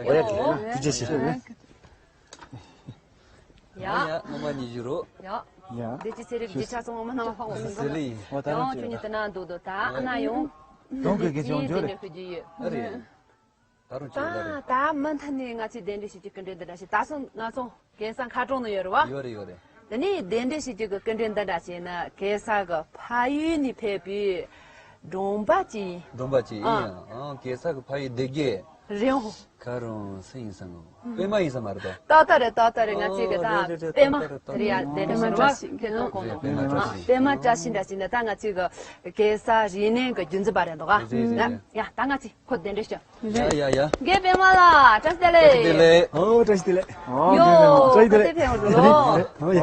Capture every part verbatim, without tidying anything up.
ཡ། ཡ། ཡ། ནོར་མ་ཉི་ཤུ་རོ། ཡ། ཡ། བདེ་སྐྱིད་ཚེ་རིང་གི་ཆ་ཚང་མ་ནང་ཕང་བ་སོང་གི། ཟི་ལི། ཡང་ཁྱོད་གཉིས་དེ་ན་འདུག་འདུག་ད་ཨ་ན་ཡོང་། དོང་གི་གི་ཅོང་ཇོ་རེད། ཨ་རེད། ད་རུང་ད་ཅིག་ལ་རེད། ད་མུ་མཐུད་ནས་ང་ཚོས་གདན་འདྲེན་ཞུ་རྒྱུ་སྐུ་མགྲོན་འདི་འདྲ་ཞིག་ད་སོང་ང་ཚོ་གེ་སར་མཁར་གྲོང་ནང་ཡོད་རེད་བ། ཡོད་རེད་ཡོད་རེད། དེ་ནས་གདན་འདྲེན་ཞུ་རྒྱུ་གི་སྐུ་མགྲོན་འདི་འདྲ་ཞིག་ནི་གེ་སར་གི་ཕ་ཡུལ་ནས་ཕེབས་པའི་སྒྲོམ་པ་ཅིག་སྒྲོམ་པ་ཅིག་ཡིན། ཨ། ཡང་གེ་སར་གི་ཕ་ཡུལ་སྡེ་དགེ་རེད་འོ། ཁ་རུང་སུ་ཡིན་ས་ངོ་། པད་མ་ཡིན་ས་མ་རེད་དོ། ཏག་ཏག་རེད་ཏག་ཏག་རེད། ང་ཚོས་གི་ད་ཨོ་རེད་རེད་རེད། པད་མ་ཏག་ཏག་རེད་ཡ། རེད་ཏག་ཏག་རེད། དེ་འདྲ་ཞིག་རེད་བ། ཁྱེད་ཚོ་གོང་ནང་པད་མ་བཀྲ་ཤིས། པད་མ་བཀྲ་ཤིས་འདྲ་ཞིག་ནི་ད་ང་ཚོས་གི་གེ་སར་རིག་གནས་གི་རྒྱུན་འཛིན་པ་རེད་འདུག་ག་རེད་རེད། ཡ་ད་ང་ཚོས་ཁོ་གདན་འདྲེན་ཞུ། ཡ་ཡ་ཡ། རྒན་པད་མ་ལགས་བཀྲ་ཤིས་བདེ་ལེགས། བཀྲ་ཤིས་བདེ་ལེགས། ཨོ་བཀྲ་ཤིས་བདེ་ལེགས། ཨོ་ཡོ། བཀྲ་ཤིས་བདེ་ལེགས། ཁ་ཏེ་ཕེབས་འགྲོ་ལོ། ཨོ་ཡ།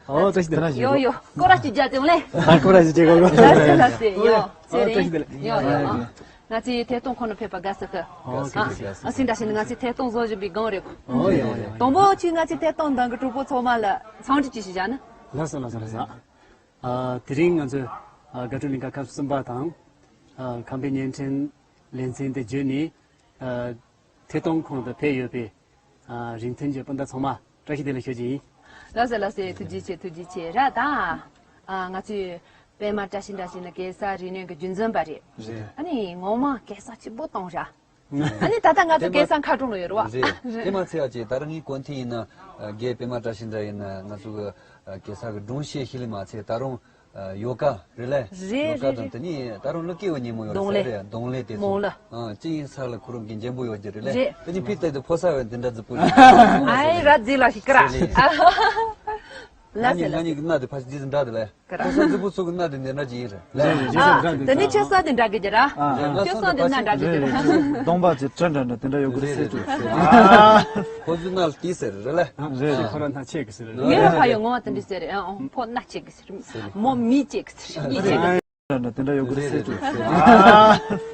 ཨོ་བཀྲ་ཤིས་བདེ་ལེགས། ཡོ་ཡོ། སྐོར་ར་ཅིག་རྒྱག་དེ་ལེ། ཨ་སྐོར་ར་ཅིག་བྱེད་དགོས་གོ། ལགས་སེ་ལགས་སེ། ཡོ། ཨོ་བཀྲ་ཤིས་བདེ་ལེགས། ཡོ་ཡོ། ཨ་ང་ཚོའི་ཐད་གཏོང་ཁོ་ན་ཕེབས་པ་དགའ་བསུ་ཐལ། ཨོ་ཁེ་ཁེ། ཨ་སིན་འདྲ་ཞིག་ནི་ང་ཚོའི་ཐད་གཏོང་བཟོ་བཞིན་པའི་སྒང་རེད་གོ། ཨོ་ཡ་ཡ། དང་པོ་ཆུ་ང་ཚོའི་ཐད་གཏོང་འདང་གི་གྲོགས་པོ་ཚང་མ་ལ་འཚམས་འདྲི་ཅིག་ཞུ་བྱ་ནི། ལགས་སོ་ལགས་སོ་ལགས་སོ། ཨ་དེ་རིང་ང་ཚོ་ཨ་དགའ་སྤྲོ་གླིང་ག་སྐབས་གསུམ་པ་དང་། ཨ་ཁམས་པའི་བརྙན་འཕྲིན་ལེ་ཚན་དེ་བརྒྱུད་ནས་ཨ་ཐད་གཏོང་ཁང་དུ་ཕེབས་ཡོད་པའི་ཨ་རིང་ཐུང་གི་སྤུན་ཟླ་ཚང་མ་བཀྲ་ཤིས་བདེ་ལེགས་ཞུ་རྒྱུ་ཡིན། ལགས་སོ་ལགས་སོ། ཐུགས་རྗེ་ཆེ་ཐུགས་རྗེ་ཆེ། ར་ད་ཨ་ང་ཚོས་པད་མ་བཀྲ་ཤིས་འདྲ་ཞིག་ནི་གེ་སར་རིག་གནས་ཀྱི་རྒྱུན་འཛིན་པ་རེད། རེད། ཨ་ནི་ངོ་མ་གེ་སར་གཅིག་པོ་གཏོང་ར། ཨ་ནི་ད་ལྟ་ང་ཚོ་གེ་སར་མཁར་གྲོང་ལ་ཡོད་རེད་བ། རེད། དེ་མ་ཚད་ཨ་ཅེ་ད་རང་ངའི་གོ་ཐོས་ཡིན་ན་ཨ་རྒན་པད་མ་བཀྲ་ཤིས་འདྲ་ཡིན་ན་ང་ཚོ་གི་ཨ་གེ་སར་གི་སྒྲུང་བཤད་ཤེས་ལེ་མ་ཚད་ད་རུང་ཨ་ཡོ་ག་རེད་ལེ། རེད་ཡོ་ག་རེད་དང་རེད། དེ་ནས་ད་རུང་ཀླུ་སྐྱེ་བོ་ཉིན་མོ་ཡོད་རེད་ཟེར་རེད། གདོང་ལེན་དེ་མོ་ཚོ་ལ། ཨ་ཅི་ཡིན་ས་ལ་ཁོ་རང་གི་འཇམ་པོ་ཡོད་ཀྱི་རེད་ལེ། རེད། དེ་ནས་ཕི་ཏེ་དེ་ཕོ་ས་བས་འདི་འདྲ་རྫི་པོ་རེད། ཨ་ཡི་ར་རྫི་ལ་ཤི་ཀ་ར། རེད་ལེ། ལ་ང་ཟེར་ལ་ཟེར། ང་གཉིས་ཀྱི་སྣ་དེ་ཕ་ཅི་འདྲ་དེ་ལེ། ཀ་ར། ཕོ་ས་རྫི་པོ་ཚོ་གི་སྣ་དེ་འདི་འདྲ་ཅིག་ཡིན་རེད་ལེ། རེད་རེད། ཨ་དེ་ནི་ཁྱེད་ས་དེ་འདྲ་གི་ཀྱི་ར། ཨ་ཁྱེད་ས་དེ་སྣ་འདྲ་གི་ཀྱི་ར། གདོང་པ་ཅིག་ཁྲ་འདྲ་འདྲ་དེ་འདྲ་ཡོད་གི་རེད་ཟེར་གྱི། ཨ་ཁོ་ཚོའི་སྣ་ལ་དེ་ཟེར་རེད་ལེ། རེད་རེད། ཁོ་རང་སྣ་ཆེ་གི་ཟེར་རེད། ངའི་ར་ཕ་ཡོད་ངོ་མ་དེ་འདྲ་ཟེར་རེད། ཨ་ཕོ་སྣ་ཆེ་གི་ཟེར། མོ་མི་ཆེ་གི་ཟེར། གཉིས་ཆེ་གི་ཟེར། འདྲ་འདྲ་དེ་འདྲ་ཡོད་དགོས་རེད་ཟེར་གྱི།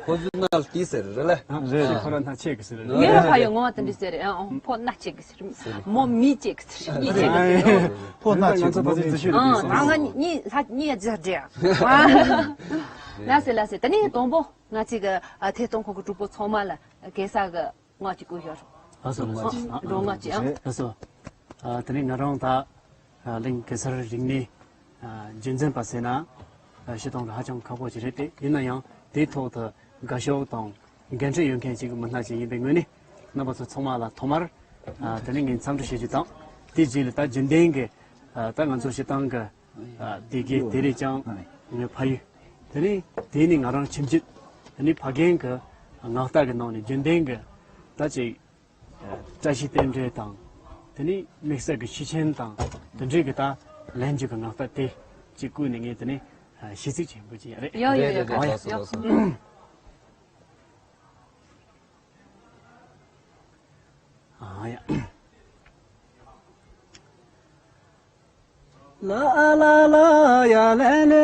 ཁོ་ཚོ་ན་ལྟི་ཟེར་རེད་ལ། རེད་རེད། ཁོ་རང་ཐང་ཆད་གི་ཟེར་རེད། ངས་ར་ཕ་ཡོད་ངོ་མ་དེ་འདྲ་ཟེར་རེད། ཨང་ཕོ་ན་ཆད་གི་ཟེར། མོ་མི་ཆད་གི་ཟེར། གཉིས་ཆད་གི་ཟེར། ཕོ་ན་ཆད་གི་མོ་མི་ཆད་གི། ཨང་ད་ང་གཉིས་ལྷ་གཉིས་ཡ་ཇ་འདྲེ། ལ་ཟེར་ལ་ཟེར། ད་ནི་དང་པོ་ང་ཅིག་གི་ཐད་གཏོང་ཁང་གི་གྲོགས་པོ་ཚང་མ་ལ་གེ་སར་གི་སྔགས་ཅིག་བསྐུར་ཞོར། ལགས་སོ་ལགས་སོ། འགྲོ་སྔགས་ཅིག་ཨང་། ལགས་སོ། ཨ་དེ་ནས་ང་རང་ད་ཨ་གླིང་གེ་སར་རིག་གནས་ཨ་རྒྱུན་འཛིན་པ་ཟེར་ན་ཨ་བཤད་སྟངས་ལ་ཧ་ཅང་ཁག་པོ་ཅིག་རེད་དེ། ཡིན་ན་ཡང་དེའི་ཐོག་ཏུ་དགའ་ཕྱོགས་དང་འགན་འཁྲི་ཡོད་མཁན་ཅིག་གི་མི་སྣ་ཅིག་ཡིན་པའི་ངོས་ནས་རྣམ་པ་ཚོ་ཚང་མ་ལ་ཐོག་མར་ཨ་དེ་ནས་ངས་འཚམས་འདྲི་ཞུ་རྒྱུ་དང་། དེའི་རྗེས་ལ་ད་རྒྱུན་ལྡན་གྱི་ཨ་ད་ང་ཚོ་བཤད་སྟངས་ཀྱི་ཨ་དེ་གའི་དེ་རེད་ཀྱང་ངའི་ཕ་ཡུལ། དེ་ནས་དེ་ནས་ང་རང་ཁྱིམ་རྒྱུད། དེ་ནས་ཕ་རྒན་གྱི་སྔགས་རྟགས་ཀྱི་ནང་ནས་རྒྱུན་ལྡན་གྱི་ད་ཅིག་ཨ་བཀྲ་ཤིས་རྟེན་འབྲེལ་དང་། དེ་ནས་དམིགས་བསལ་གྱི་ཤི་ཆེན་དང་དེ་འདྲའི་གི་ད་ལན་རྒྱུ་གི་སྔགས་རྟགས་དེ་ཅིག་བསྐུར་ནས་ངས་དེ་ནས་ཨ་ཞུ་ཚིག་ཅིག་འབུལ་གྱི་ཡོད་རེད། ཡོ་ཡོ་ཡོ། རེད་རེད། ལགས་སོ་ལགས་སོ། ཨ་ཡ། ལ་ལ་ལ་ཡ་ལན་ལུ་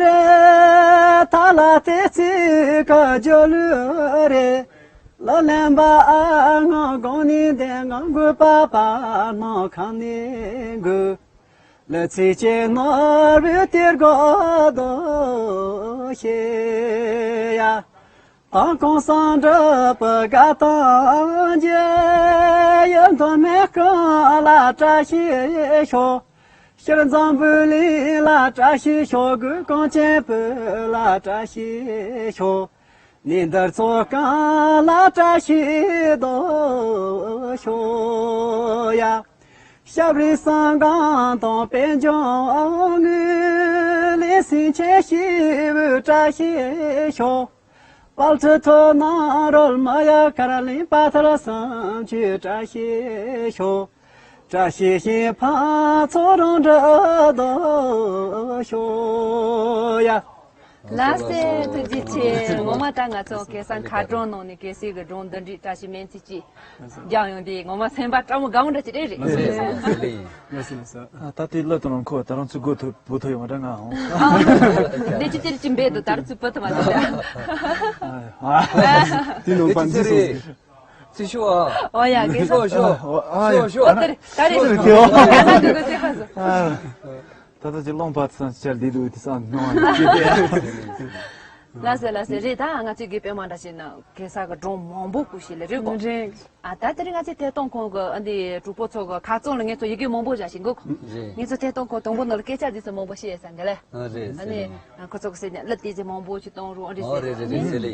རེ། ཐ་ལ་ཏེ་ཚི་ཀ་ཇོ་ལུ་རེ། ལ་ལན་པ་ཨ་ང་གོང་ནི་དེ་ང་གུ་པ་པ་ནོ་ཁ་ནི་གུ། ལ་ཚི་ཅེ་ནོ་རུ་ཏེར་གོ་དོ་ཤེ་ཡ། ཨ་ཀོང་སང་འདྲ་པ་ག་ཏང་ཇེ་ཡན་དོ་མེ་ཀང་ལ་བཀྲ་ཤིས་ཤོག། ཤར་འཛམ་བུ་གླིང་ལ་བཀྲ་ཤིས་ཤོག། གུ་ཀོང་ཆེན་བོད་ལ་བཀྲ་ཤིས་ཤོག། ནི་འདར་ཚོ་གང་ལ་བཀྲ་ཤིས་དོ་ཤོག་ཡ། ཞབས་རིང་སང་གང་དང་པད་འབྱུང་ངུ་ལི་སིང་ཆེ་ཤི་བུ་བཀྲ་ཤིས་ཤོག། པལ་ཁྲི་ཐོ་ན་རོལ་མ་ཡ་ཀ་ར་ལིང་པ་ཐར་སང་ཆུ་བཀྲ་ཤིས་ཤོག། བཀྲ་ཤིས་ཤིང་ཕ་ཚོ་རང་འདྲ་དོ་ཤོག་ཡ། ལགས་སེ་ཐུགས་རྗེ་ཆེ། ངོ་མ་ད་ང་ཚོ་གེ་སར་མཁར་གྲོང་ནང་ནས་གེ་སར་གི་སྒྲུང་འདི་འདྲའི་བཀྲ་ཤིས་སྨོན་ཚིག་ཅིག་རྒྱག་ཡོང་དུས་ངོ་མ་སེམས་པ་སྤྲང་མོ་དགའ་མོ་འདྲ་ཅིག་རེད་རེད། ལགས་སེ་ལགས་སེ། ལགས་སེ་ལགས་སེ། ད་དེ་ལ་དང་ཁོ་ད་རང་ཚོ་སྒོ་ཐུབ་བུ་ཐུབ་ཡོང་བ་འདྲ་ང་ཧོ། འདི་ཅི་ཅི་ཅི་འབད་དུ་ད་རུ་ཚུད་པ་ཐུབ་མ་ཐུབ་ད། དེ་ནང་པ་འདི་སོ། ཚི་ཤོ་ཨ། ཨོ་ཡ་གེ་སར། ཤོ་ཤོ། ཨ་ཡ། ཤོ་ཤོ། ཨོ་ད་རེད་ད་རེད། ད་ལྟ་ཅི་ལོང་པ་ཚང་ཆར་འདི་དུ་དེ་སང་ནོ། ལགས་སེ་ལགས་སེ། རེད། ད་ང་ཚོའི་དགེ་སྤེལ་མ་འདྲ་བྱས་ན་གེ་སར་གི་སྒྲུང་མང་པོ་བསྐུར་ཤེས་ལེ་རེད་གོ། རེད། ཨ་ད་དེ་རིང་ང་ཚོའི་ཐད་གཏོང་ཁང་གི་ཨ་འདི་གྲོགས་པོ་ཚོ་གི་ཁ་རྩང་ལ་ངེད་ཚོ་ཡི་གེ་མང་པོ་བཞག་ཤིང་གོ། རེད། ངེད་ཚོ་ཐད་གཏོང་ཁང་དང་པོ་ནང་ལ་སྐད་ཆ་འདི་ཚོ་མང་པོ་བཤད་ས་འདི་ལེ། ཨ་རེད། ཨ་ནི་ཁོ་ཚོ་གི་ཟེར་ནས་གླུ་དེ་ཚོ་མང་པོ་ཅིག་གཏོང་རོགས་ཨ་འདྲི་ཨོ་ཟེར། རེད་རེད་རེད་ཟེར་ལེ།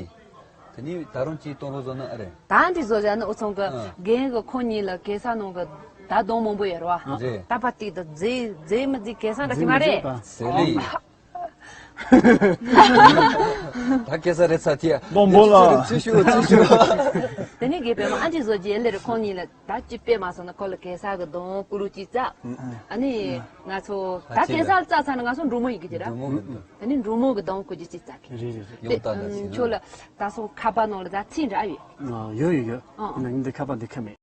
དེ་ནི་ད་རུང་ཅིག་གཏོང་རོགས་བཟོ་ན་ཨ་རེད། ད་འདི་བཟོ་བཞག་ན་ཨུ་ཚང་གི་ཨ། རྒན་གི་ཁོ་གཉིས་ལ་གེ་སར་ནང་གི་ད་གདོང་མང་པོ་ཡོད་རེད་བ། རེད། ད་པ་ཏིག་ཏུ་མཛེས་མཛེས་མི་མཛེས་གེ་སར་འདྲ་ཅིག་མ་རེད། ཟེར་ལེ། ད་སྐད་ཆ་རེད་ཚ་ཐིག་སློང་པོ་ལ། ཚུལ་ཤུགས་ཚུལ་ཤུགས། དེ་ནས་དགེ་སྤེལ་མ་ཨ་ཅེ་བཟོ་རྗེས་ལེར་ཁོང་གཉིས་ལ་ད་ཅི་དཔེ་མ་སོང་ན་ཁོ་ལ་གེ་སར་གི་གདོང་ཀུ་རུ་ཅིག་བཙགས། ཨ་ནི་ང་ཚོ་ད་གེ་སར་བཙགས་ཚར་ན་ང་ཚོ་འབྲུག་མོ་ཡིན་གི་ཅི་ར། འབྲུག་མོ་གི་གདོང་། དེ་ནས་འབྲུག་མོ་གི་གདོང་ཀུ་ཅི་ཅིག་བཙགས་གི། རེད་རེད་རེད། ཡོང་ད་ད་ཟིན་ཁྱོད་ལ་ད་སོང་ཁ་པར་ནང་ལ་ད་ཚིག་འདྲ་ཡོད། ཡོད་ཡོད་ཡོད། ཡིན་ན་ངས་འདི་ཁ་པར་འདི་ཁ་མེད།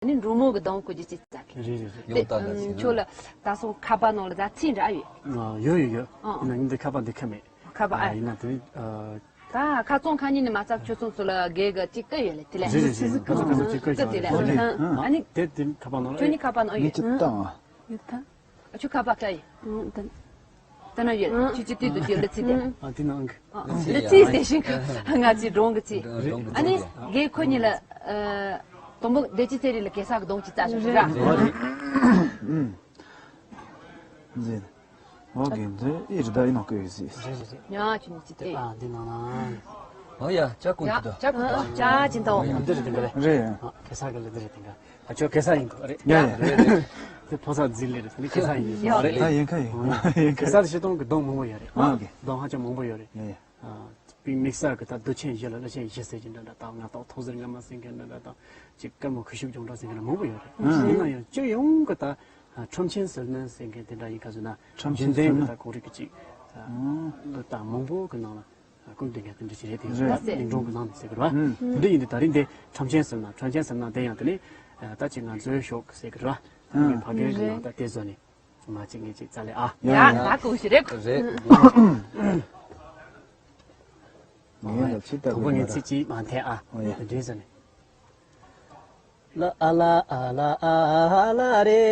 ནི་འབྲུག་མོ་གི་གདོང་ཀུ་ཅི་ཅིག་བཙགས་གི། རེད་རེད་རེད། ཡོང་ད་ད་ཟིན་ཁྱོད་ལ་ད་སོང་ཁ་པར་ནང་ལ་ད་ཚིག་འདྲ་ཡོད། ཡོད་ཡོད་ཡོད། ཡིན་ན་ངས་འདི་ཁ་པར་འདི་ཁ་མེད། ཁ་པར་ཨ། ཡིན་ན་དེ་ནི་ད་ཁ་རྩང་ཁ་ཉིན་ནི་མ་ཚབ་ཁྱོད་ཚོ་ཚོ་ལ་རྒན་གི་ཅིག་ལྟོས་ཡོད་ལེ་དེ་ལེ། རེད་རེད་རེད། ཁ་རྩང་ཁ་རྩང་ཅིག་ལྟོས་ཡོད་ལེ། ཨ་ནི་དེ་དེ་ཁ་པར་ནང་ལ་ཁྱོད་ནི་ཁ་པར་ནང་ཡོད། ཅི་བཏང་ཨ། ཡོད་ད། ཨ་ཆུ་ཁ་པར་ཀ་ཡི། ཨང་ད། ད་ན་ཡོད། ཨང་ཆུ་ཆུ་ཏི་ཏུ་ཏི་ལ་ཚི་དེ། ཨ་དེ་ནང་གི། ཨ་ལ་ཚི་སྟེ་ཤིང་ང་ཚི་འབྲོང་གི་ཚི། འབྲོང་གི་ཨ་ནི་ཚི། རྒན་ཁོ་གཉིས་ལ་ཨ་དོམ་པོ་བདེ་སྐྱིད་ཚེ་རིང་ལ་གེ་སར་གི་གདོང་ཅིག་བཙགས་ཤོག་ར། ཨང་། ཟེར། ཨོ་གི་འདི་ཨི་རི་ད་ཨི་ནང་བཀོད་ཡོད་ཟེར། རེད་རེད་རེད། ཡ་ཆུ་ནི་ཅི་དེ། ཨ་འདི་ནང་ན། ཨོ་ཡ་ཅ་ཀུན་ཡ་ཅི་ད། ཅ་ཀུན་ཅ་ཅི་ད། འདི་རེད་འདི་རེད། རེད། ཨ་གེ་སར་གི་ལ་འདི་རེད་འདི་ག་ཨ་ཁྱོད་གེ་སར་ཡིན་འདུག་རེད། ཡ་ཡ་རེད་རེད། དེ་ཕོ་གསར་འཛིན་ལེ་རེད་དེ་གེ་སར་ཡིན་ཡ་རེད། ད་ཡིན་ཁ་ཡིན་ཡིན་ཁ་གེ་སར་ཞེ་སྟོང་གི་གདོང་མང་པོ་ཡོད་རེད། ཨ་གི་གདོང་ཧ་ཅང་མང་པོ་ཡོད་རེད། ཡ་ཡ། ཨ་པིང་དམིགས་བསལ་གི་ད་མདོ་ཆེན་བཞི་ལ་བླ་ཆེན་བཞི་ཟེར་གྱི་འདྲ་འདྲ་དང་ང་ཏོག་ཐོག་ཟེར་ང་མ་ཟེར་གྱི་འདྲ་འདྲ་དང་ཅིག་དཀར་མོ་ཁུ་བྱུག་ལྗོངས་འདྲ་ཟེར་གྱི་འདྲ་མང་པོ་ཡོད་རེད། ཨ་ཡིན་ན་ཡང་སྤྱི་ཡོངས་གི་ད་ཁྲོམ་ཆེན་ཟིལ་གནོན་ཟེར་མཁན་དེ་འདྲ་ཡིན་ཁ་བཟོས་ན་ཁྲོམ་ཆེན་རྒྱུན་ལྡན་གྱི་ད་གོང་རིག་གི་ཅིག་ད་མང་པོ་གི་ནང་ལ། ཀུན་ལྡན་གྱི་དེ་འདྲ་ཞིག་རེད་དེ་རེད། གླིང་སྒྲུང་གི་ནང་ནས་ཟེར་གི་རེད་བ། དེ་འདྲ་ཡིན་དུས་ད་རིང་འདི་ཁྲོམ་ཆེན་ཟེར་ན་ཁྲོམ་ཆེན་ཟེར་ན་དེ་ཡང་དེ་ནི་ད་ཅིག་ང་ཚོའི་ཤོག་ཟེར་གི་རེད་བ། ངའི་ཕ་རྒན་གྱི་ནང་ད་དེ་བཟོ་ནས་མ་ཅིག་ངས་ཅིག་རྩ་ལས་ཨ། ཡ་ད་གོང་ཞིག་རེད། རེད། ཅི་ལྟ་དང་པོ་བུ་ངས་མོ་ཚིག་གཅིག་མ་འཐེན་ཨ། ཨོ་ཡ། འདྲེས་ཟེར་ནས། ལ་ཨ་ལ་ཨ་ལ་ཨ་ལ་རེ་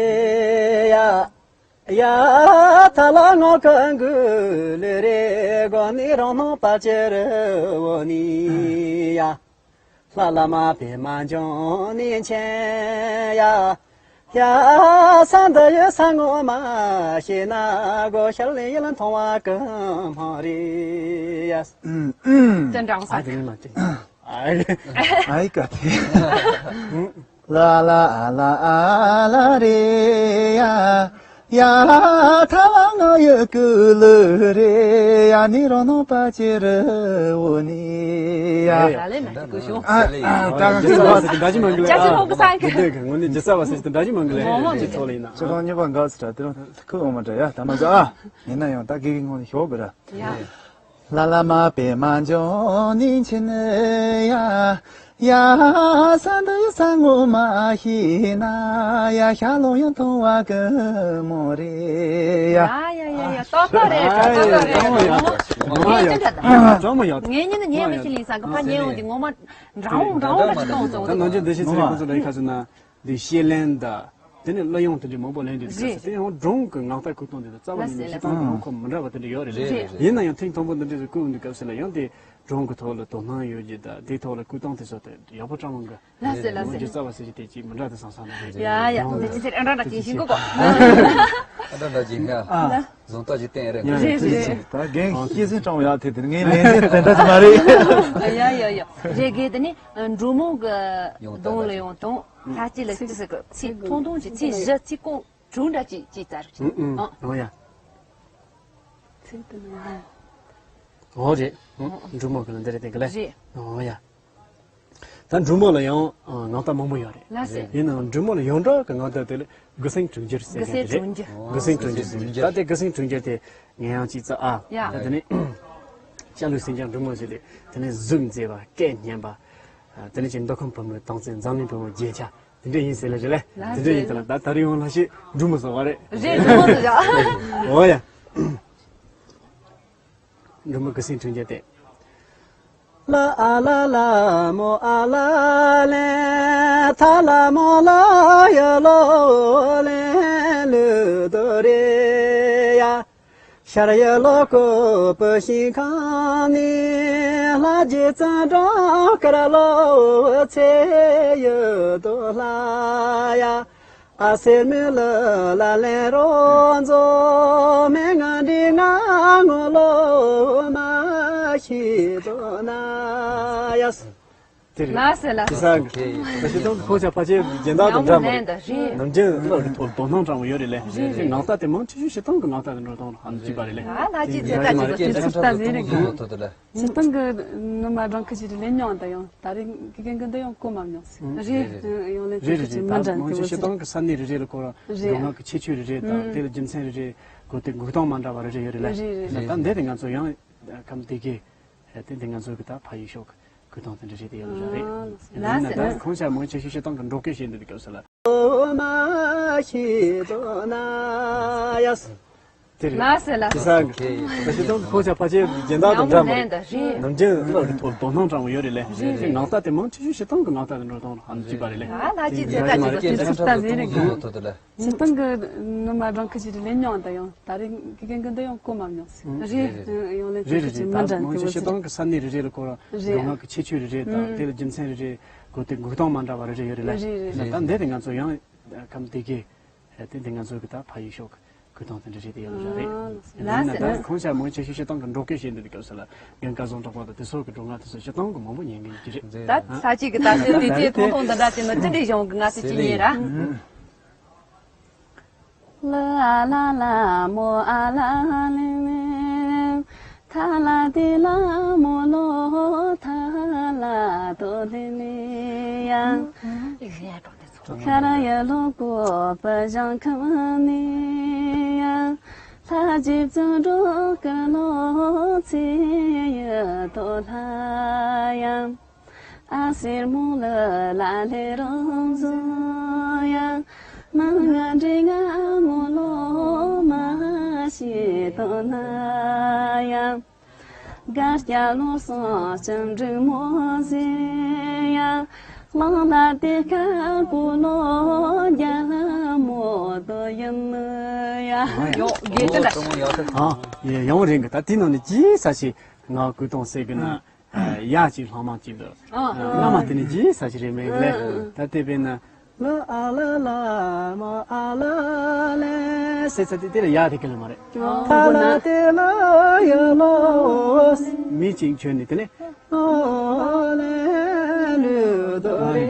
ཡ། ཡ་ཐ་ལ་ངོ་ཀ་འགུ་ལེ་རེ་གོ་ནི་རང་སྣང་པ་ཅེ་རེ་འོ་ནི་ཡ། ལྷ་ལ་མ་པེ་མ་འཇོང་ནི་ཆེན་ཡ། ཡ་ས་འདི་ཡི་ས་ངོ་མ་ཤེས་ན་གོ་ཤར་ལེ་ཡི་ལ་མཐོང་བ་ཀི་མོ་རེ་ཡ། ཅན་ཀྲང་ས་ཨ་དེ་མིན་མ་ཅན། ཨའི་ཀ་ཐེ། ལ་ལ་ཨ་ལ་ཨ་ལ་རེ་ཡ། ཡ་ཐ་ལ་ང་ཡི་ཀུ་ལུ་རེ་ཡ་ནི་རོ་ནོ་པ་ཅེ་རི་འོ་ནི་ཡ། ལ་ལེ་ན་ཀུ་ཤུ། ཨ་ཨ་ད་ག་ཟེར་བ་ཟེར་གི་འདྲ་ཅི་མང་གི་ལེ། ཅ་ཅི་ཧོ་ཀུ་སང་གི། འདི་གི་ངོ་ནི་ཇི་ས་བ་ཟེར་གི་འདྲ་ཅི་མང་གི་ལེ། ངོ་མ་ཅི་ཚོ་ལེ་ཡིན་ན། ཅི་རང་ཉེ་བ་འགའ་ཟེར་དེ་རང་ཁུ་འོ་མ་འདྲ་ཡ་ད་མ་ཟ་ཨ། ཡིན་ན་ཡང་ད་གི་གི་ངོ་ནི་ཞོག་གི་ར། ཡ། ལ་ལ་མ་པེ་མ་འཇོ་ནིང་ཆེན་ཡ། ཡ་ས་འདི་ས་ངོ་མ་ཤེས་ན་ཡ་ཤ་ལོ་ཡང་མཐོང་བ་ཀི་མོ་རེ་ཡ། ཡ་ཡ་ཡ་ཡ་ཏོག་ཏོག་རེད་ཏོག་ཏོག་རེད། ངོ་མ་ཡག་ངོ་མ་ཡག་ངས་ཉིན་ནི་ཉན་མི་ཤེས་ལིང་སང་གི་ཕ་ཉན་འོང་དེ་ངོ་མ་འདྲ་འོང་འདྲ་འོང་ལ་ཅི་གཏོང་སོང་། ད་ནང་ཆེན་བདེ་ཆེན་ཚེ་རིང་ཁོང་ཚོ་ལ་ཡི་ཁ་སོང་ན། འདི་ཤེས་ལེན་དང་། དེ་ནས་གླུ་དབྱངས་དེ་འདྲའི་མང་པོ་ལེན་དུས་འདུག་རེད། དེ་ཡང་སྒྲུང་གི་ངག་རྟགས་བཀོད་སྟངས་དེ་དང་རྩ་བ་ཉིད་ནས་ལགས་སོ། ཤེས་སྟངས་དང་ཁོ་མི་འདྲ་བ་དེ་འདྲ་ཡོད་རེད། རེད། ཡིན་ན་ཡང་ཐེངས་དང་པོ་འདི་འདྲའི་བཀོད་འདུག་སྐབས་སུ་ལ་ཡང་དེ་སྒྲུང་གི་ཐོག་ལ་དོ་སྣང་ཡོད་རྒྱུ་དང་དེའི་ཐོག་ལ་བཀོད་སྟངས་དེ་ཚོ་དེ་ཡག་པོ་ཀྲང་མང་གི། ལགས་སོ་ལགས་སོ། རྩ་བ་ཟེར་གྱི་དེ་ཅིག་མི་འདྲ་དེ་སང་སང་ན་རེད། ཡ་ཡ་དེ་ཅི་ཟེར་ཨ་འདྲ་འདྲ་ཅིག་ཤིང་ཀུ་ཀོ། ཨ་འདྲ་འདྲ་ཅིག་ཡ། ཨ། རྫོང་རྟགས་ཅིག་བསྟན་རེད། རེད་རེད་རེད། ད་རྒན་སྐྱེས་ཟིན་ཀྲང་ཡ་དེ་དེ་ངའི་ལན་ཟེར་དེ་འདྲ་ཅིག་མ་རེད། ཡ་ཡ་ཡ། རེད་རྒན་དེ་ནི་འབྲུག་མོ་གི་ཡོང་གདོང་ལ་ཡོང་དང་། ལྷ་སྐྱིད་ལ་ཅི་ཟེར་གི་ཚིག་ཐུང་ཐུང་ཅིག་ཚིག་བཞི་ཚིག་ཀོང་དྲུག་འདྲ་ཅིག་ཅིག་ཙར་ཅིག་ཨང་ཨང་ཨང་ཡ། ཚིག་དེ་ནི་ཨང་། འོ་རེད། ཨང་འབྲུག་མོ་གི་ལ་འདི་རེད་དེ་གི་ལེ། རེད། འོ་ཡ། ད་འབྲུག་མོ་ལ་ཡང་ངག་རྟགས་མང་པོ་ཡོད་རེད། ལགས་སེ། ཡིན་ནའང་འབྲུག་མོ་ལ་ཡོངས་གྲགས་ཀྱི་ངག་རྟགས་དེ་ལ་དགུ་སེང་དྲུག་འགྱུར་ཟེར་གི་རེད། དགུ་སེང་དྲུག་འགྱུར། ད་དེ་དགུ་སེང་དྲུག་འགྱུར་དེ་ངས་ཡང་ཅིག་ཙ་ཨ། ཡ། ད་དེ་ནི་ཤ་ལུག་སེང་ལྕམ་འབྲུག་མོ་ཟེར་ཏེ་དེ་ནི་གཟུགས་མཛེས་པ་སྐད་སྙན་པ། དེ་ནི་ཅིག་མདོ་ཁམས་བུ་མོའི་སྟོང་བཙན་འཛམ་གླིང་བུ་མོའི་རྒྱན་ཆ། དེ་འདྲ་ཡིན་ཟེར་ལ་ཞུ་ལེ། དེ་འདྲ་ཡིན་ད་ལ་ད་ད་རེས་ཡོང་ལ་ཞེས་འབྲུག་མོ་བཟོ་བ་རེད། རེད་འབྲུག་མོ་བཟོ་བ། འོ་ཡ། འབྲུག་མོ་དགུ་སེང་དྲུག་འགྱུར་ཏེ། ལ་ཨ་ལ་ལ་མོ་ཨ་ལ་ལེ། ཐ་ལ་མོ་ལ་ཡ་ལོ་ལེ་ལུ་དོ་རེ་ཡ། ཤར་ཡི་ལོ་ཀོ་བུ་ཤིང་ཁང་ནི། ལྷ་རྗེ་བཙན་སྒྲོག་དཀར་ལོ་ཚེ་ཡི་དོ་ལྷ་ཡ། ཨ་སེར་མོ་ལ་ལ་ལེན་རོ་མཛོ་མེ་ང་འདི་ང་ངོ་ལོ་མ་ཤི་དོ་ན་ཡ། དེ་རེད། ལགས་སེ་ལགས་སེ། དེ་སང་གི་ད་ཤི་སྟངས་ཀྱི་ཁོ་ཆ་ཕལ་ཆེར་རྒྱན་དག་དང་འདྲ་མ་རེད། ནམ་རྒྱུན་ལ་རི་ཐོག་དོ་སྣང་དྲང་བོ་ཡོད་རེད་ལེ། དེ་ངག་རྟགས་དེ་མང་ཆེ་ཤོས་ཤི་སྟངས་ཀྱི་ངག་རྟགས་དེ་འགྲོ་སྟངས་ལ་ཧ་ཅི་པ་རེད་ལེ། ཨ་ལ་ཅི་ཚེ་ད་ཅི་ཚེ་ད་ཟེར་རེད། ཤི་སྟངས་ཀྱི་ནུ་མ་རང་ཁ་ཅིག་རེད་ལེ་མྱོང་ད་ཡང་ད་རེས་དགེ་རྒན་གྱི་འདི་ཡང་གོ་མ་མྱོང་ཟེར། རེད་ཡང་ལེ་ཚེ་ཁ་ཅིག་མ་འདྲ་མང་ཆེ་ཤི་སྟངས་ཀྱི་ས་གནས་རེ་རེ་ལ་གོ་ར་སྒྲུང་ངག་གི་ཁྱད་ཆོས་རེ་རེ་དང་དེ་ལ་རྒྱུ་མཚན་རེ་རེ་གོ་དེ་འགུག་སྟངས་མ་འདྲ་བ་རེ་རེ་ཡོད་རེད་ལེ། ད་འདི་དེ་ང་ཚོ་ཡང་ཁམས་དེ་གི་དེ་འདི་ང་ཚོ་གི་ད་ཕ་ཡུལ་ཤོག་གི་གོས་ཐུང་དེ་འདྲ་རེད་དེ་ཡོད་ལ་རེད། ལ་ཟེར་ན་ད་ཁོང་ཆ་མང་ཆེ་ཤོས་ཤི་སྟངས་ཀྱི་འགྲོ་སྐད་བཤད་འདི་དུས་སྐབས་སུ་ལ། མ་ཤི་དོ་ན་ཡ། དེ་རེད། ལ་ཟེར་ལ་ཟེར། ད་ཤི་སྟངས་ཀྱི་ཁོང་ཆ་ཕལ་ཆེར་རྒྱན་དག་དང་འདྲ་མ་རེད། ནམ་རྒྱུན་ལ་རི་ཐོག་དོ་སྣང་དྲང་བོ་ཡོད་རེད་ལེ། ངག་རྟགས་དེ་མང་ཆེ་ཤོས་ཤི་སྟངས་ཀྱི་ངག་རྟགས་དེ་འགྲོ་སྟངས་ལ་ཧ་ཅི་པ་རེད་ལེ། ཨ་ལ་ཅི་ཚེ་ད་ཅི་ཚེ་ད་ཅི་ཚེ་ད་ཟེར་རེད། ཤི་སྟངས་ཀྱི་ནུ་མ་རང་ཁ་ཅིག་རེད་ལེ་མྱོང་ད་ཡང་ད་རེས་དགེ་རྒན་གྱི་འདི་ཡང་གོ་མ་མྱོང་ཟེར། རེད་ཡང་ལེ་ཚེ་ཁ་ཅིག་མ་འདྲ་འདི་བོ་ཟེར། ཤི་སྟངས་ཀྱི་ས་གནས་རེ་རེ་ལ་གོ་ར་སྒྲུང་ངག་གི་ཁྱད་ཆོས་རེ་རེ་དང་དེ་ལ་རྒྱུ་མཚན་རེ་རེ་གོ་དེ་འགུག་སྟངས་མ་འདྲ་བ་རེ་རེ་ཡོད་རེད་ལེ། ད་འདི་དེ་ང་ཚོ་ཡང་ཁམས་དེ་གི་དེ་དེ་ང་ཚོ་གི་ད་ཕ་ཡུལ་ཤོག་གི་གོས་ཐུང་དེ་འདྲ་རེད་དེ་ཡོད་ལ་རེད། ལ་ཟེར་ན་ཁོང་ཆ་མང་ཆེ་ཤོས་ཤི་སྟངས་ཀྱི་འགྲོ་སྐད་བཤད་འདི་དུས་སྐབས་སུ་ལ་རྒན་སྐལ་བཟང་གྲགས་པ་དང་དེ་ཚོ་གི་སྒྲུང་ངག་དེ་ཚོ་ཤི་སྟངས་ཀྱི་མང་པོ་ཉན་གི་ཡོད་ཀྱི་རེད། ད་ས་གཅིག་གི་ད་ལྟའི་ལུས་རྩལ་ཐུང་ཐུང་འདི་འདྲ་དེ་ནི་ཅི་འདྲའི་གཞུང་གི་ང་ཚོ་ཅི་ཉན་ར། ལ་ཨ་ལ་ལ་མོ་ཨ་ལ་ལེ་ལེ། ཐ་ལ་ཏི་ལ་མོ་ལོ་ཐ་ལ་ཏོ་ལེ་ལེ་ཡ། ཁ་ར་ཡ་ལོ་ཀོ་པ་ཞང་ཁ་ནི་ཡ། ལྷ་ཅིག་བཙོན་འགྲོ་ཀ་ལོ་ཚེ་ཡ་ཏོ་ལྷ་ཡ། ཨ་སེར་མོ་ལ་ལ་ལེ་རང་བཟོ་ཡ། མ་ང་འདྲེ་ང་མོ་ལོ་མ་ཤེས་དོ་ན་ཡ། གར་སྐྱ་ལོ་སོགས་ཅང་འབྲི་མོ་ཟེར་ཡ། གླང་ལ་དེ་ཁ་ཀུ་ལོ་རྒྱ་ལ་མོ་དོ་ཡིན་ནི་ཡ། ཡོ་དགེ་ལྡན་འདྲ། ཨ་ཡེ་ཡོང་རིང་གི་ད་དེ་ནང་ནས་ཅི་ས་ཞིག་ང་ཀུ་ཏོང་སེ་གི་ན་ཡ་ཅིག་ལྷག་མ་ཅིག་འདུག་ཨ་ལྔ་མ་དེ་ནས་ཅི་ས་ཞིག་རེད་མེད་ལེ། ད་དེ་བས་ན། ལ་ཨ་ལ་ལ་མ་ཨ་ལ་ལེ། སེ་ས་དེ་དེ་ལ་ཡ་དེ་ཀི་ལ་མ་རེད། ཐ་ལ་དེ་ལ་ཡ་ལོ། མི་གཅིག་བྱོན་ནས་དེ་ནས། ཨ་ལེ་ལུ་དོ་རེ་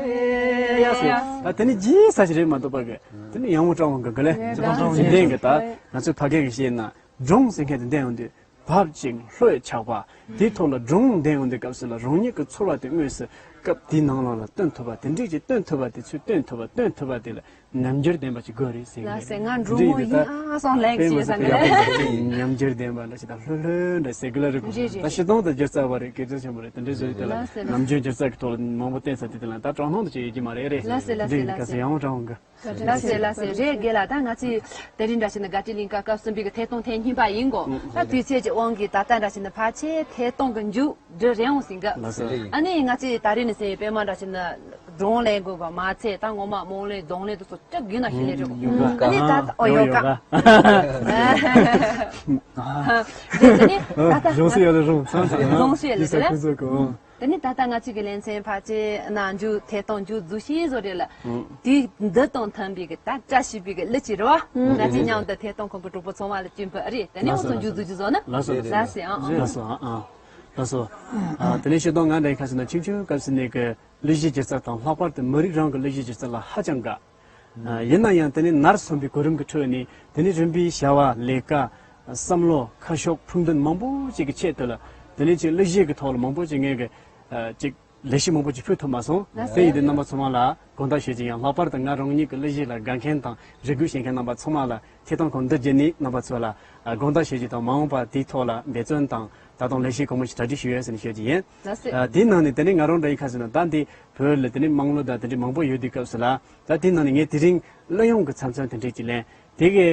ཡ་སེ། ད་དེ་ནས་ཇི་ས་ཞིག་རེད་མ་གཏོགས་པ་གི། དེ་ནས་ཡང་མོ་ཀྲང་བང་གི་གི་ལེ། ཇི་ལྡན་གི་ད་ང་ཚོའི་ཕ་སྐད་གི་བཤད་ན་སྒྲུང་ཟེར་མཁན་དེ་འདན་ཡོང་དུས། བབ་ཅིང་ལྷོད་ཆགས་པ། དེའི་ཐོག་ལ་སྒྲུང་འདོན་ཡོང་དུས་སྐབས་སུ་ལ་རང་ཉིད་ཀྱི་ཚོར་བ་དེ་དངོས་སུ་སྐབས་དེའི་ནང་ལོགས་ལ་སྟོན་ཐུབ་པ་དེ་འདྲས་ཀྱི་སྟོན་ཐུབ་པ་དེ་ཚོས་སྟོན་ཐུབ་པ་སྟོན་ཐུབ་པ་དེ་ལ་ཉམས་འགྱུར་ལྡན་པ་ཅིག་དགོས་རེད་ཟེར་གྱི་ལགས་སེ། ང་འགྲོ་མོ་ཡིན་ཨ་སོང་ལེགས་ཞེས་བསམ་གི་ལགས། ཉམས་འགྱུར་ལྡན་པ་འདྲ་ཞིག་དང་ལྷོད་ལྷོད་འདྲ་ཟེར་གི་ལ་རེད། ད་ཤི་སྟོང་དང་སྒྱུ་རྩལ་བ་རེད་སྐད་ཆ་ཆེན་པོ་རེད། དེ་འདྲས་བཟོས་དེ་ལ་ལགས་སེ་ལགས་ནམ་རྒྱུན་སྒྱུ་རྩལ་གྱི་ཐོག་ལ་མང་པོ་བསྟན་ས་དེ་དེ་ལ་ད་དྲང་སྣང་དུ་ཅིག་ཡོད་ཀྱི་མ་རེད་རེད། ལགས་སེ་ལགས་སེ་འདི་ལགས་སེ། ཡང་དྲང་གི་ལགས་སེ་ལགས་སེ། རེད་དགེ་ལགས། ད་ང་ཚོས་དེ་རིང་འདྲ་བྱས་ན་དགའ་སྤྲོའི་གླིང་ག་སྐབས་གསུམ་པའི་གི་ཐད་གཏོང་ཐེངས་གཉིས་པ་ཡིན་གོ། ད་དུས་ཚོད་ཀྱི་དབང་གིས་ད་ལྟ་འདྲ་བྱས་ན་ཕལ་ཆེར་ཐད་གཏོང་གི་མཇུག་སྒྲིལ་རན་འོང་ཟིན་གི། ལགས་སེ། ཨ་ནི་ང་ཚོས་ད་རེས་ནས་ཟིན་པའི་པད་མ་འདྲ་བྱས་ན་སྒྲུང་ལེན་དགོས་པ་མ་ཚད་ད་ངོ་མ་རྨོངས་ལེན་རྡུང་ལེན་དུ་སོགས་སྐྲག་གི་ན་ཤི་ལེ་རེད་གོ། ཨ་ནི་ད་ལྟ་ཨོ་ཡོ་ག། དེ་ནི་ད་ལྟ་རང་སུ་ཡོད་ལ་རུང་ས་ས་རང་སུ་ཡོད་ལ་ཡིན་ས་རེད། ཁོ་ཚོ་གོ། དེ་ནི་ད་ལྟ་ང་ཚོའི་གི་ལེ་ཚན་ཕལ་ཆེར་ནང་མཇུག་ཐད་གཏོང་མཇུག་རྫོགས་ཤིང་བཟོ་རེད་ལ། ཨང་། དུས་འདི་དང་མཐུན་པའི་གི་ད་བཀྲ་ཤིས་པའི་གི་གླུ་ཅིག་རེད་བ། ང་ཚོའི་མཉམ་དུ་ཐད་གཏོང་ཁང་གི་གྲོགས་པོ་ཚང་མ་ལ་སྤྱི་འབུལ་ཨ་རེད། དེ་ནས་ལགས་སོ་འོ་ཚོ་མཇུག་རྫོགས་རྒྱུ་བཟོ་ན། ལགས་སོ། ལགས་སོ་ཨང་། ལགས་སོ་ཨང་། ལགས་སོ། ཨ་དེ་ནས་ཤེས་དོན་ང་འདྲ་ཁ་ཟེར་ན་ཆུང་ཆུང་སྐབས་སུ་ནས་གི་གླུ་གཞས་སྒྱུ་རྩལ་དང་ལྷག་པར་དུ་མི་རིགས་རང་གི་གླུ་གཞས་སྒྱུ་རྩལ་ལ་ཧ་ཅང་དགའ། ཡིན་ན་ཡང་དེ་ནི་ནར་སོན་པའི་གོ་རིམ་གྱི་ཁྲོད་ནས་དེ་ནི་རིམ་པས་བྱ་བ་ལས་ཀ་བསམ་བློ་ཁ་ཕྱོགས་ཕུགས་འདུན་མང་པོ་ཅིག་གི་ཆེད་དུ་ལ་དེ་ནི་ཅིག་གླུ་གཞས་ཀྱི་ཐོག་ལ་མང་པོ་ཅིག་ངས་གི་ཅིག་ལས་གཞི་མང་པོ་ཅིག་ཕུལ་ཐུབ་མ་སོང་། དེ་ཡིན་དུས་རྣམ་པ་ཚང་མ་ལ་དགོངས་དག་ཞུ་རྒྱུ་ཡང་ལྷག་པར་དུ་ང་རང་ཉིད་ཀྱི་གླུ་གཞས་ལ་དགའ་མཁན་དང་རེ་སྒུག་བྱེད་མཁན་རྣམ་པ་ཚང་མ་ལ་ཐད་གཏོང་ཁང་འདི་བརྒྱུད་ནས་རྣམ་པ་ཚོ་ལ་དགོངས་དག་ཞུ་རྒྱུ་དང་མ་འོངས་པ་དེའི་ཐོག་ལ་འབད་བརྩོན་དང་ད་དུང་ལས་གཞི་གང་མང་ཞིག་གྲ་སྒྲིག་ཞུ་ཡོད་ཟེར་ནས་ཞུ་རྒྱུ་ཡིན། དེའི་ནང་ནས་དེ་ནི་ང་རང་འདྲ་ཡིན་ཁ་ཟེར་ན་ད་འདི་བོད་ལ་དེ་ནི་དམངས་གླུ་དང་དེ་འདྲའི་མང་པོ་ཡོད་དུས་སྐབས་སུ་ལ། ད་དེའི་ནང་ནས་ངས་དེ་རིང་གླུ་དབྱངས་ཀྱི་ཚབ་མཚོན་དེ་འདྲས་ཅིག་ལེན། དེ་གའི་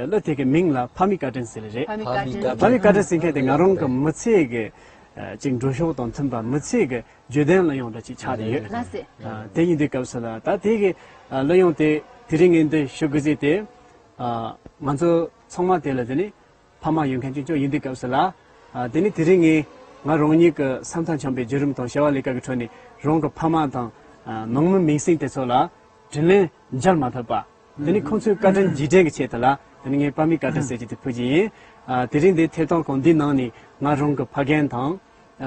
གླུ་དེ་གའི་མིང་ལ་ཕ་མའི་བཀའ་དྲིན་ཟེར་རེད། ཕ་མའི་བཀའ་དྲིན། ཕ་མའི་བཀའ་དྲིན་ཟེར་མཁན་དེ་ང་རང་གི་མི་ཚེ་གི་ཅིག་འགྲོ་ཕྱོགས་དང་མཐུན་པ་མི་ཚེ་གི་བརྗོད་དོན་གླུ་དབྱངས་འདྲ་ཅིག་ཆགས་ཏེ་ཡོད། ལགས་སེ། དེ་ཡིན་དུས་སྐབས་སུ་ལ་ད་དེ་གའི་གླུ་དབྱངས་དེ་དེ་རིང་ངས་འདི་ཞུ་དགོས་ཟེར་ཏེ། ང་ཚོ་ཚང་མ་དེ་ལ་དེ་ནི་ཕ་མ་ཡོད་མཁན་ཅིག་ཅོ་ཡིན་དུས་སྐབས་སུ་ལ། དེ་ནི་དེ་རིང་ངས་ང་རང་ཉིད་ཀྱི་ས་མཐའ་འཁྱམས་པའི་བརྒྱུད་རིམ་དང་བྱ་བ་ལས་ཀ་གི་ཁྲོད་ནས་རང་གི་ཕ་མ་དང་ནང་མི་མིང་སྲིང་དེ་ཚོ་ལ་དྲིན་ལན་འཇལ་མ་ཐུབ་པ། དེ་ནི་ཁོང་ཚོའི་བཀའ་དྲིན་རྗེས་དྲན་གྱི་ཆེད་དུ་ལ་དེ་ནི་ངས་ཕ་མའི་བཀའ་དྲིན་ཟེར་གྱི་དེ་ཕུལ་གྱི་ཡིན། དེ་རིང་འདི་ཐད་གཏོང་ཁང་འདིའི་ནང་ནས་ང་རང་གི་ཕ་རྒན་དང་།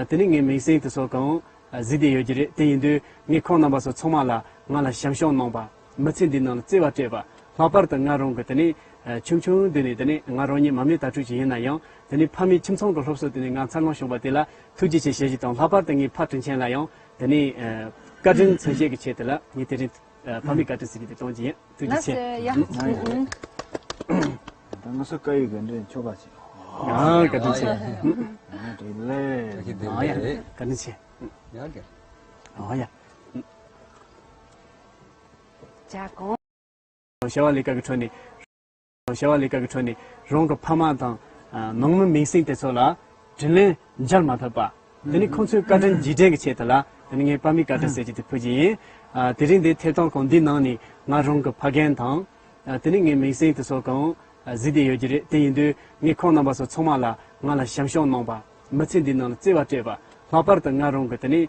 དེ་ནི་ངའི་མིང་སྲིང་དེ་ཚོ་གང་གཟིགས་བསྡད་ཡོད་ཀྱི་རེད། དེ་ཡིན་དུས་ངས་ཁོང་རྣམ་པ་ཚོ་ཚང་མ་ལ་ང་ལ་བྱམས་སྐྱོང་གནང་བ། མི་ཚེ་འདིའི་ནང་ལ་བརྩེ་བ་སྤྲད་པ། ལྷག་པར་དུ་ང་རང་གི་དེ་ནི་ཆུང་ཆུང་དུས་ནས་དེ་ནི་ང་རང་ཉིད་མ་མི་དྭ་ཕྲུག་ཅིག་ཡིན་ན་ཡང་དེ་ནི་ཕ་མའི་ཁྱིམ་ཚང་གི་སློབ་གསོ་དེ་ནི་ང་འཚར་ལོངས་བྱུང་བ་དེ་ལ་ཐུགས་རྗེ་ཆེ་ཞུ་རྒྱུ་དང་། ལྷག་པར་དུ་ངའི་ཕ་དྲིན་ཆེན་ལ་ཡང་དེ་ནི་བཀའ་དྲིན་མཚོན་བྱེད་ཀྱི་ཆེད་དུ་ལ་ངས་དེ་རིང་ཕ་མའི་བཀའ་དྲིན་ཟེར་གྱི་དེ་གཏོང་གི་ཡིན། ཐུགས་རྗེ་ཆེ། ལགས་སོ་ཡ། ད་ང་ཚོ་བཀའ་ཡིག་གི་འདྲེན་ཆོག་པ་ཅིག་ཨ་བཀའ་དྲིན་ཆེ། ཨ་དྲིན་ལན། ཨ་ཡ་བཀའ་དྲིན་ཆེ། ཡ་གི་ཨ་ཡ། ཇ་གོང་། བྱ་བ་ལས་ཀ་གི་ཁྲོད་ནས། བྱ་བ་ལས་ཀ་གི་ཁྲོད་ནས་རང་གི་ཕ་མ་དང་ནང་མི་མིང་སྲིང་དེ་ཚོ་ལ་དྲིན་ལན་འཇལ་མ་ཐུབ་པ། དེ་ནི་ཁོང་ཚོའི་བཀའ་དྲིན་རྗེས་དྲན་གྱི་ཆེད་དུ་ལ་དེ་ནི་ངས་ཕ་མའི་བཀའ་དྲིན་ཟེར་གྱི་དེ་ཕུལ་གྱི་ཡིན། དེ་རིང་འདི་ཐད་གཏོང་ཁང་འདིའི་ནང་ནས་ང་རང་གི་ཕ་རྒན་དང་། དེ་ནི་ངའི་མིང་སྲིང་དེ་ཚོ་གང་གཟིགས་བསྡད་ཡོད་ཀྱི་རེད། དེ་ཡིན་དུས་ངས་ཁོང་རྣམ་པ་ཚོ་ཚང་མ་ལ་ང་ལ་བྱམས་སྐྱོང་གནང་བ། མི་ཚེ་འདིའི་ནང་ལ་བརྩེ་བ་སྤྲད་པ། ལྷག་པར་དུ་ང་རང་གི་དེ་ནི་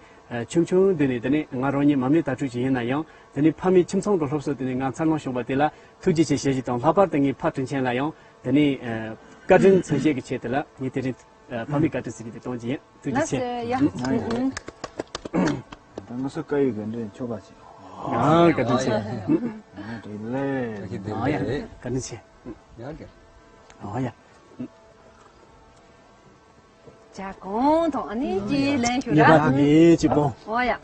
ཆུང་ཆུང་དུས་ནས་དེ་ནི་ང་རང་ཉིད་མ་མི་དྭ་ཕྲུག་ཅིག་ཡིན་ན་ཡང་དེ་ནི་ཕ་མའི་ཁྱིམ་ཚང་གི་སློབ་གསོ་དེ་ནི་ང་འཚར་ལོངས་བྱུང་བ་དེ་ལ་ཐུགས་རྗེ་ཆེ་ཞུ་རྒྱུ་དང་། ལྷག་པར་དུ་ངའི་ཕ་དྲིན་ཆེན་ལ་ཡང་དེ་ནི་བཀའ་དྲིན་མཚོན་བྱེད་ཀྱི་ཆེད་དུ་ལ་ངས་དེ་རིང་ཕ་མའི་བཀའ་དྲིན་ཟེར་གྱི་དེ་གཏོང་གི་ཡིན། ཐུགས་རྗེ་ཆེ། ལགས་སོ་ཡ། ད་ང་ཚོ་བཀའ་ཡིག་གི་འདྲེན་ཆོག་པ་ཅིག་ཨ་བཀའ་དྲིན་ཆེ། ཨ་དྲིན་ལན། ཨ་ཡ་བཀའ་དྲིན་ཆེ། ཡ་གི་ཨ་ཡ། ཇ་གོང་དང་ཨ་ནི་ཅི་ལན་ཞུ་ཉེས་པ་ར། དེ་ནས་ཅི་པོ། ཨོ་ཡ།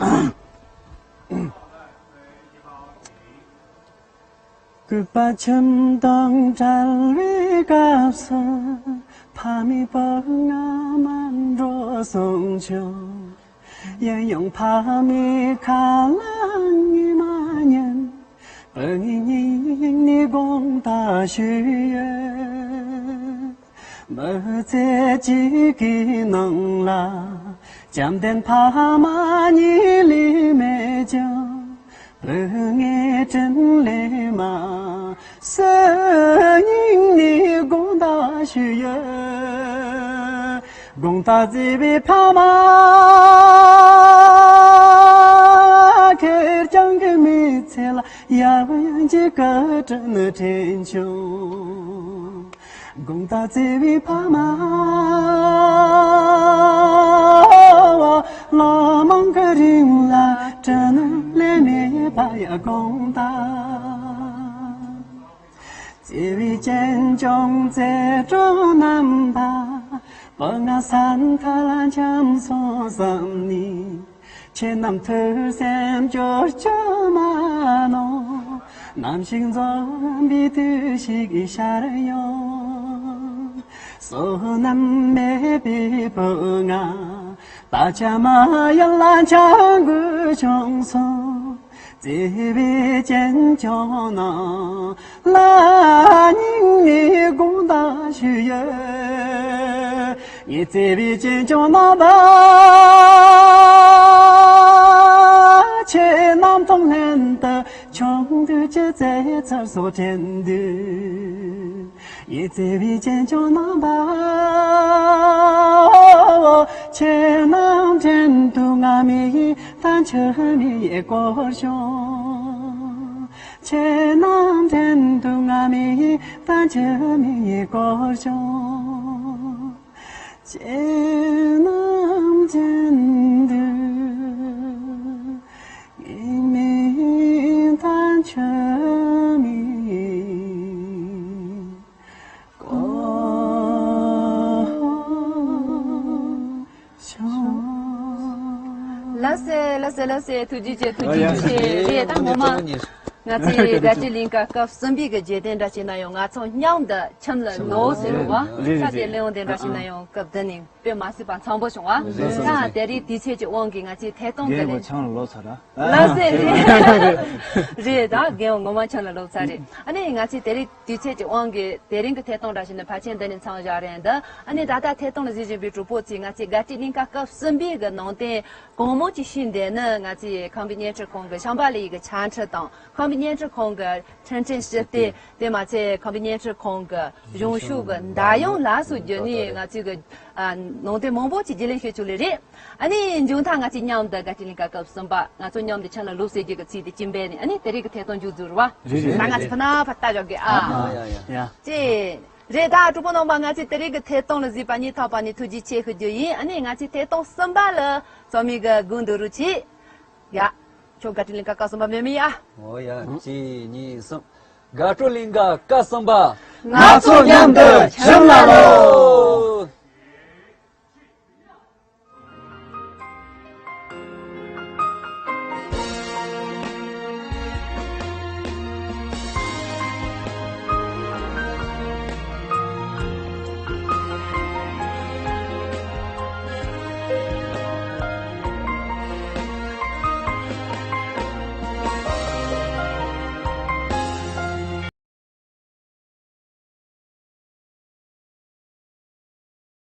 སྐུད་པ་ཁྱིམ་དང་བྲལ་བའི་སྐབས་སུ་ཕ་མའི་བུ་ང་མ་འགྲོ་སོང་ཆོག་ཡིན་ཡང་ཕ་མའི་ཁ་ལ་ངས་མ་ཉན། བུ་ངའི་སྙིང་ནས་དགོངས་དག་ཞུ་ཡོད། མི་ཚེ་གཅིག་གི་ནང་ལ་བྱམས་ལྡན་ཕ་མ་གཉིས་ལས་མེད་ཀྱང་། བུ་ངའི་དྲིན་ལས་མ་སུ་སྙིང་ནས་དགོངས་དག་ཞུ་ཡོད། དགོངས་དག་བརྩེ་བའི་ཕ་མ། ཁེར་རྐྱང་གི་མི་ཚེ་ལ་ཡབ་ཡུམ་གྱི་བཀའ་དྲིན་དྲན་བྱུང་། དགོངས་དག་བརྩེ་བའི་ཕ་མ། ལོ་མང་གི་རིང་ལ་དྲིན་ལན་མེད་པ་ཡ་དགོངས་དག་བརྩེ་བའི་གཅེན་གཅུང་རྩེ་དྲུང་རྣམ་པ། བུ་ང་ས་མཐའ་ལ་འཁྱམས་སོང་བསམ་ནས། ཁྱེད་རྣམས་ཐུགས་སེམས་སྐྱོ་བཅུག་མ་གནང་། ནམ་ཞིག་འཛོམས་པའི་དུས་ཤིག་ཤར་ཡོང་། བསོད་ནམས་མེད་པའི་བུ་ང་། ད་ཆ་མ་ཡིན་ལ་འཆང་དགོས་བྱུང་སོང་། བརྩེ་བའི་གཅེན་གཅུང་རྣམས་ལ་སྙིང་ནས་དགོངས་དག་ཞུ་ཡོད། ངའི་བརྩེ་བའི་གཅེན་གཅུང་རྣམ་པ། ཁྱེད་རྣམས་དང་ལྷན་དུ་ཆུང་དུས་ཀྱི་མཛའ་བརྩེ་སོགས་དྲན་དུས། ངའི་བརྩེ་བའི་གཅེན་གཅུང་རྣམ་པ། ཁྱེད་རྣམས་དྲན་དུས་ང་མི་ཡི་ད་འཆི་མི་ཡི་སྐོར་བྱུང་། ཁྱེད་རྣམས་དྲན་དུས་ང་མི་ཡི་ད་འཆི་མི་ཡི་སྐོར་བྱུང་། ཁྱེད་རྣམས་དྲན་དུས་ངའི་མི་ད་འཆི་མི་ཡི་སྐོར་ལགས་སེ། ལགས་སེ། ལགས་སེ། ཐུགས་རྗེ་ཆེ། ཐུགས་རྗེ་ཆེ། རེད། ད་ངོ་མ་ང་ཚོའི་དགའ་སྤྲོའི་གླིང་ག་སྐབས་གསུམ་པའི་གི་རྗེས་དྲན་འདྲ་ཞིག་ན་ཡང་ང་ཚོ་མཉམ་དུ་ཁྱིམ་ལ་ལོག་ཟེར་བ། ས་དེ་གླེང་བ་དེ་འདྲ་ཞིག་ན་ཡང་སྐབས་འདི་ནས་དཔེ་མ་སྲིད་པ་འཚམ་པོ་བྱུང་བ། ད་དེ་རིང་དུས་ཚོད་ཀྱི་དབང་གིས་ང་ཚོའི་ཐད་གཏོང་དེ་རིང་ཆང་ལ་ལོག་ཚར་ར། ལགས་སེ། རེད། རེད། ད་རྒན་འོ་ངོ་མ་ཆང་ལ་ལོག་ཚར་རེད། ཨ་ནི་ང་ཚོའི་དེ་རིང་དུས་ཚོད་ཀྱི་དབང་གིས་དེ་རིང་གི་ཐད་གཏོང་འདྲ་ཞིག་ནི་ཕལ་ཆེར་འདི་ནས་མཚམས་བཞག་རན་འདི། ཨ་ནི་ད་ལྟ་ཐད་གཏོང་ལ་གཟིགས་བཞིན་པའི་གྲོགས་པོ་ཚོས་ང་ཚོའི་དགའ་སྤྲོའི་གླིང་ག་སྐབས་གསུམ་པའི་གི་ནང་དོན་གང་མང་ཅིག་ཤེས་འདོད་ན། ང་ཚོའི་ཁམས་པའི་བརྙན་འཕྲིན་ཁང་གི་ཤམ་བྷ་ལ་ཡི་གི་ཆ་འཕྲིན་དང་ཁམས་པའི་བརྙན་འཕྲིན་ཁང་གི་འཕྲིན་ཕྲན་ཞུ་སྟེ། དེ་མ་ཚད་ཁམས་པའི་བརྙན་འཕྲིན་ཁང་གི་གཞུང་ཤོག་གི་འདར་དབྱངས་ལ་སོགས་བརྒྱུད་ནས་ང་ཚོའི་གི་ནང་དོན་མང་པོ་ཅིག་རྒྱུས་ལོན་ཞུ་ཆོག་ལེ་རེད། ཨ་ནི་མཇུག་མཐར་ང་ཚོས་མཉམ་དུ་དགའ་སྤྲོའི་གླིང་ག་སྐབས་གསུམ་པ་ང་ཚོ་མཉམ་དུ་ཆང་ལ་ལོག་ཟེར་རྒྱུ་གི་ཚིག་དེ་ཅིག་འབད་ནས། ཨ་ནི་དེ་རིང་གི་ཐད་གཏོང་མཇུག་བསྡུ་རུ་བ། རེད་རེད། ད་ང་ཚོ་ཕ་ན་ཕ་ལྟ་ཞོག་གི་ཨ། ཡ་ཡ། ཅེས། རེད། ད་གྲོགས་པོ་རྣམ་པ། ང་ཚོས་དེ་རིང་གི་ཐད་གཏོང་ལ་གཟིགས་པ་སྙིང་ཐག་པ་ནས་ཐུགས་རྗེ་ཆེ་ཞུ་རྒྱུ་ཡིན། ཨ་ནི་ང་ཚོའི་ཐད་གཏོང་གསུམ་པ་ལ་རྩོམ་མི་གི་སྒུག་འདུག་རུ་ཆེ། ཡ། ཁྱོད་དགའ་སྤྲོའི་གླིང་ག་སྐབས་གསུམ་པ་མེད་མི་ཡ། འོ་ཡ། གཅིག་གཉིས་གསུམ། དགའ་སྤྲོའི་གླིང་ག་སྐབས་གསུམ་པ། ང་ཚོ་མཉམ་དུ་ཁྱིམ་ལ་ལོག།